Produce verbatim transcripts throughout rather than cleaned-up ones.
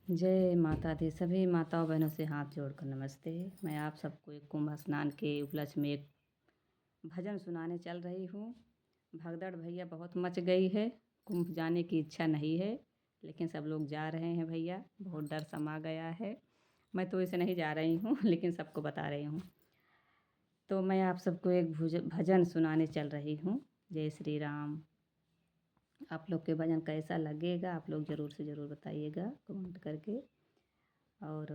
जय माता दी। सभी माताओं बहनों से हाथ जोड़कर नमस्ते। मैं आप सबको एक कुंभ स्नान के उपलक्ष्य में एक भजन सुनाने चल रही हूँ। भगदड़ भैया बहुत मच गई है, कुंभ जाने की इच्छा नहीं है, लेकिन सब लोग जा रहे हैं भैया, बहुत डर समा गया है। मैं तो इसे नहीं जा रही हूँ लेकिन सबको बता रही हूँ। तो मैं आप सबको एक भुज-, भजन सुनाने चल रही हूँ। जय श्री राम। आप लोग के भजन कैसा लगेगा, आप लोग ज़रूर से ज़रूर बताइएगा कमेंट करके। और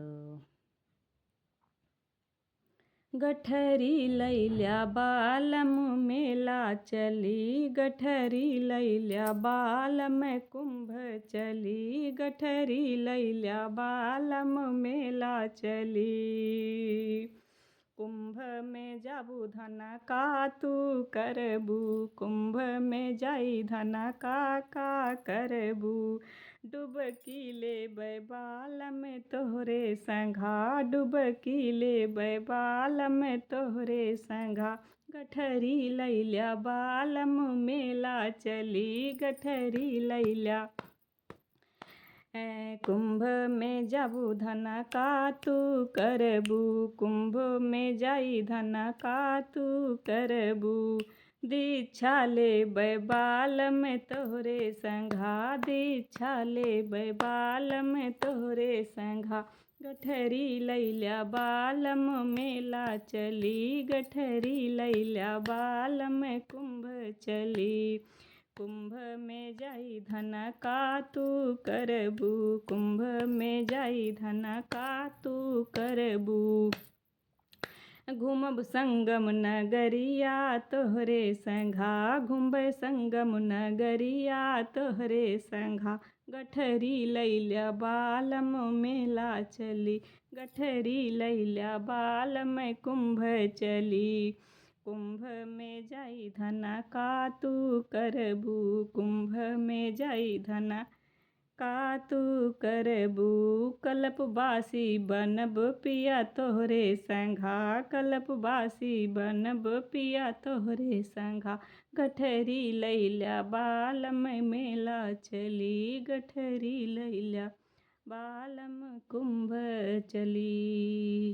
गठरी लैल्या बालम मेला चली, गठरी लैल्या बालम कुंभ चली, गठरी लैल्या बालम मेला चली। कुंभ में जाबू धना का तू करबू, कुंभ में जाई धना का का करबू। डुबकी लेबै बालम तोहरे संघा, डुबकी लेबै बालम तोहरे संघा। गठरी लैल्या बालम मेला चली, गठरी लैल्या। ए, कुंभ में जाबू धना का तू करबू, कुंभ में जाई धना का तू करबू। दीक्षा लेबै बालम तोहरे संघा, दीक्षा लेबै बालम तोहरे संघा। गठरी लैल्या बालम मेला चली, गठरी लैल्या बालम कुंभ चली। कुंभ में जाई धना का तू करबू, कुंभ में जाई धना का तू करबू। घूमब संगम नगरिया तोहरे संघा, घूमबै संगम नगरिया तोहरे संघा। गठरी लैल्या बालम मेला चली, गठरी लैल्या बालम कुंभ चली। कुंभ में जाई धना का तू करबू, कुंभ में जाई धना का तू करबू। कलपवासी बनब पिया तोहरे संघा, कलपवासी बनब पिया तोहरे संघा। गठरी लैल्या बालम मेला चली, गठरी लैल्या बालम कुंभ चली।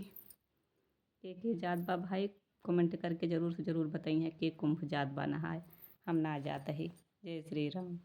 के के जात बा भाई, कमेंट करके जरूर से जरूर बताइए के कुंभ जात बा नहाए। हम ना जात ही। जय श्री राम।